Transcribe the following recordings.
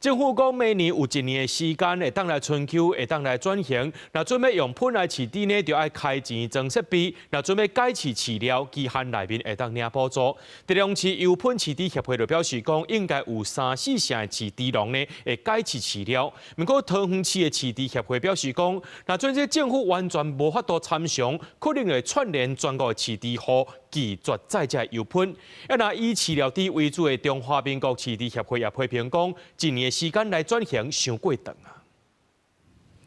政府講明年有一年的時間會當來春秋，會當來轉型。若準備用噴來飼豬呢，就愛開錢裝設備；若準備改飼飼料，期限內面會當領補助。台中市油噴飼豬協會就表示講，應該有三四成的飼豬農呢會改飼飼料。毋過桃園市的飼豬協會表示講，若準這政府完全無法度參詳，可能會串聯全國的飼豬戶拒絕再食油噴。啊，若以飼料豬為主的中華民國飼豬協會也批評講，一年的時間來轉型傷過長啊！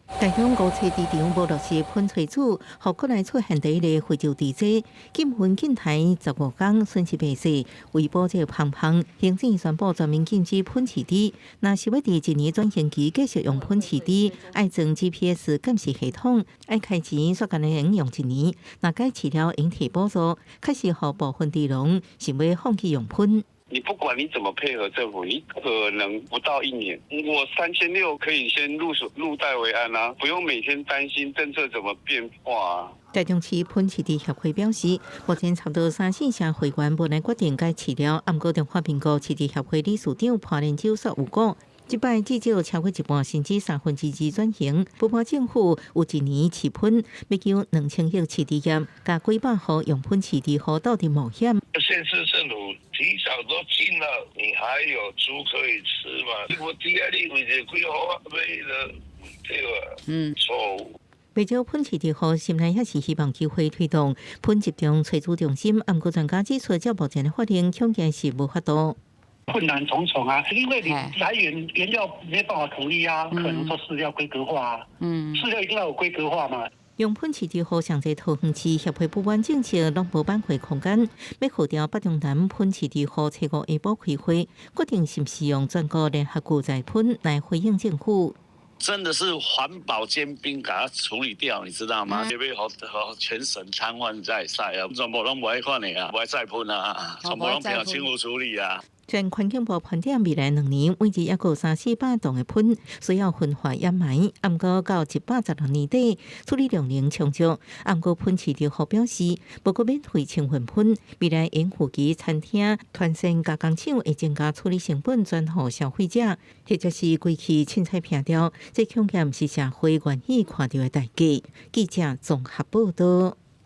台中五冊豬場無落實噴催煮，予國內出現第一个非洲豬災，禁噴禁台15工，損失袂細。為保這個芳芳，行政宣布全面禁止噴飼豬。若是欲佇一年轉型期繼續用噴飼豬，愛裝 GPS 監視系統，愛開錢，煞干焦會用一年。若改飼料會提補助，確實予部分豬農想欲放棄用噴。你不管你怎麼配合政府，你可能不到一年，我3600可以先入手入袋為安啊，不用每天擔心政策怎麼變化啊。台中市噴飼豬協會表示，目前差不多三四成會員無奈決定改飼料，毋過中華民國飼豬協會理事長潘連洲煞有講，這擺至少超過一半，甚至三分之二轉型。不過政府有一年試噴，欲求2000億飼豬業，共幾百戶用噴飼豬戶鬥陣冒險。縣市政府提早都進了，你還有豬可以吃嗎？我低壓力為這幾號買的，對吧？錯誤。袂少噴飼豬戶心內也是希望機會推動噴集中催煮中心，毋過專家指出，照目前的法令，恐驚是無法度。困難重重啊，因為你來源原料沒辦法統一啊，可能說飼料規格化啊，飼料一定要有規格化嘛。用噴飼豬戶上濟桃園市協會不滿政策攏無挽回空間，欲號召北中南噴飼豬戶初五下晡開會，決定是毋是用全國聯合拒再噴來回應政府。真的是環保尖兵，給它處理掉，你知道嗎？這邊予全省癱瘓在賽啊，全部攏無愛看的啊，無愛再噴啊，全部攏憑政府處理啊。全環境部盤點未來2年，每日猶閣三四百噸的噴需要焚化掩埋，毋過到116年底處理量能充足。毋過噴飼豬戶表示，無閣免費清糞噴，未來因附近餐廳、團膳加工廠會增加處理成本，轉予消費者，或者是規氣凊彩撇掉，這恐驚毋是社會願意看著的代價。記者綜合報導。